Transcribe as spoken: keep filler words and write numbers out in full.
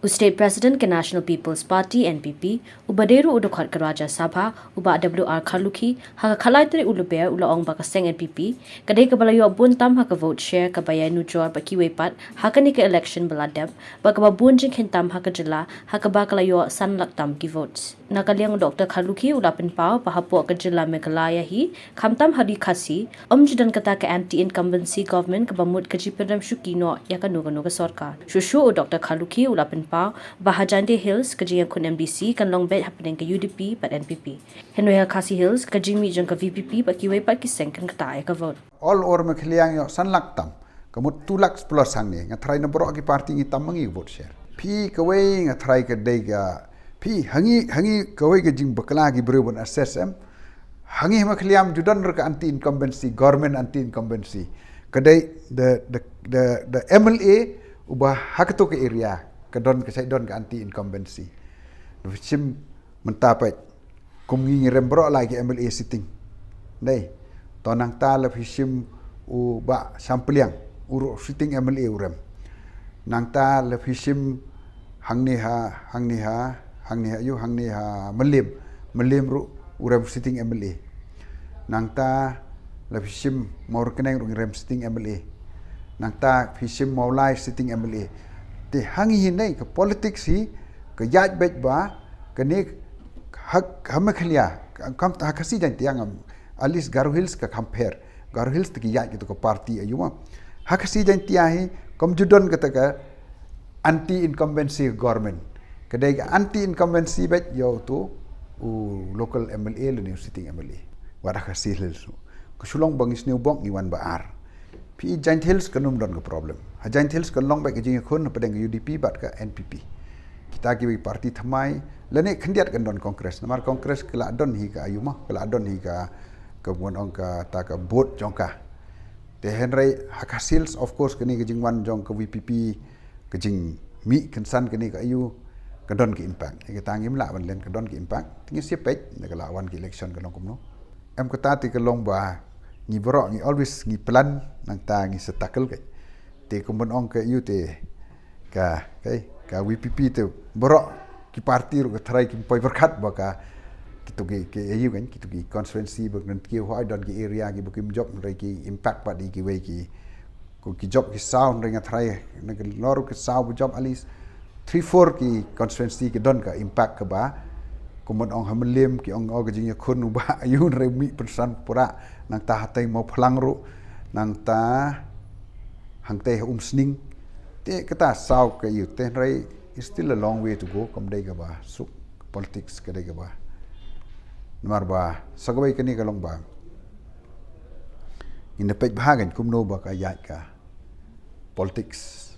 U State President ka National People's Party, N P P, uba dei ruh u dkhot ka Rajya Sabha, u Bah W R Kharlukhi, ha ka khatlai tarik u Lber u la ong ba ka seng N P P ka dei kaba la ïoh bun tam ha ka vote share kaba ïanujor bad kiwei pat ha kane ka election ba la dep, bad kaba bun jingkheiñ tam ha ka jylla, ha kaba ka la ïoh san lak tam ki votes. Na ka liang u Doctor Kharlukhi u la pynpaw ba hapoh ka jylla Meghalaya hi, khamtam ha Ri Khasi, ym ju don kata ka anti-incumbency government kaba mut ka jingpynrem shuki noh ïa kano kano ka sorkar. Shuh shuh u Doctor Kharlukhi u la pynpaw ba ha Jaintia Hills ka jingïakhun M D C kan long beit hapdeng ka U D P bad N P P. Hynrei ha Khasi Hills ka jingmih jong ka V P P bad kiwei pat ki seng kan ktah ïa ka vote. All over Meghalaya ngi ïoh san lak tam. Ka mut two lakhs plus hangne. Nga tharai na baroh ki party ngi tam ma ngi ka vote share. Phi kawei nga tharai ka dei ka, phi ha ngi, ha ngi kawei ka jingbakla ki briew ban assess em. Ha ngi ha Meghalaya ym ju don ruh ka anti incumbency, government anti incumbency. Ka dei the, the, the, the M L A uba ha kato ka area ka don, ka shait don ka anti incumbency. Shim mynta peit, kum ngi ngi rem baroh lai ki M L A sitting. Dei. To nangta la phi shim u Bah Shampliang, u ruh sitting M L A u rem. Nangta la phi shim hangne ha, hangne ha, hangne ha, ïoh hangne ha Mylliem, Mylliem ruh u rem sitting M L A. Nangta la phi shim Mawryngkneng ruh ngi rem sitting M L A. Nangta phi shim Mawlai sitting M L A. Te ha ngi hi dei ka politics hi ka ïaid beit ba kane ha, ha Meghalaya, kam ha Khasi Jaintia ngam, at least Garo Hills ka kham pher. Garo Hills te ki ïaid kito ka party aïu ma. Ha Khasi Jaintia hi kam ju don kata ka anti incumbency government. Ka dei ka anti incumbency beit ïa uto u local M L A lane u sitting M L A. Wat ha Khasi Hills. Ka shu long ba ngi sniew bok ngi wan ba ar. Phi Jaintia Hills kan ym don ka problem. Ha Jaintia Hills kan long beit ka jingïakhun hapdeng ka U D P bad ka N P P. Kita kiwei party thymmai lane khyndiat kan don Congress. Namar Congress ka la don hi ka aïu ma, ka la don hi ka, ka bun ong kata ka vote jong ka. Te hynrei ha Khasi Hills of course kane ka jingwan jong ka V P P, ka jingmih kynsan kane ka aïu, ka don ka impact. Ïa kata ngim lah ban len ka don ka impact. Te ngi shu peit na ka la wan ka election ka long kumno. Em kata te ka long ba ngi baroh ngi always ngi plan nangta ngi sa tackle ka. Te kum ban ong ka aïu te ka, ka, ka V P P te baroh ki party ruh ka tharai kim poi pyrkhat ba ka kito ki, ki aïu kan, kito ki constituency ba kan ki hoi don ki area kiba kim jop hynrei ki impact pat ïa kiwei ki, ko ki jop ki saw hynrei nga tharai na ka lor ki saw ba jop at least three four ki constituency ki don ka impact kaba, kum ban ong ha Mylliem ki ong o ka jingïakhun u Bah Aïu hynrei mih pynsan pura, nangta hatei Mawphlang ruh, nangta hangtei ha Umsning. Te kata saw ka aïu te hynrei is still a long way to go, kam dei kaba suk, politics ka dei kaba. Namar ba sa kawei kane ka long ba ngin da peit bha kan kumno ba ka ïaid ka politics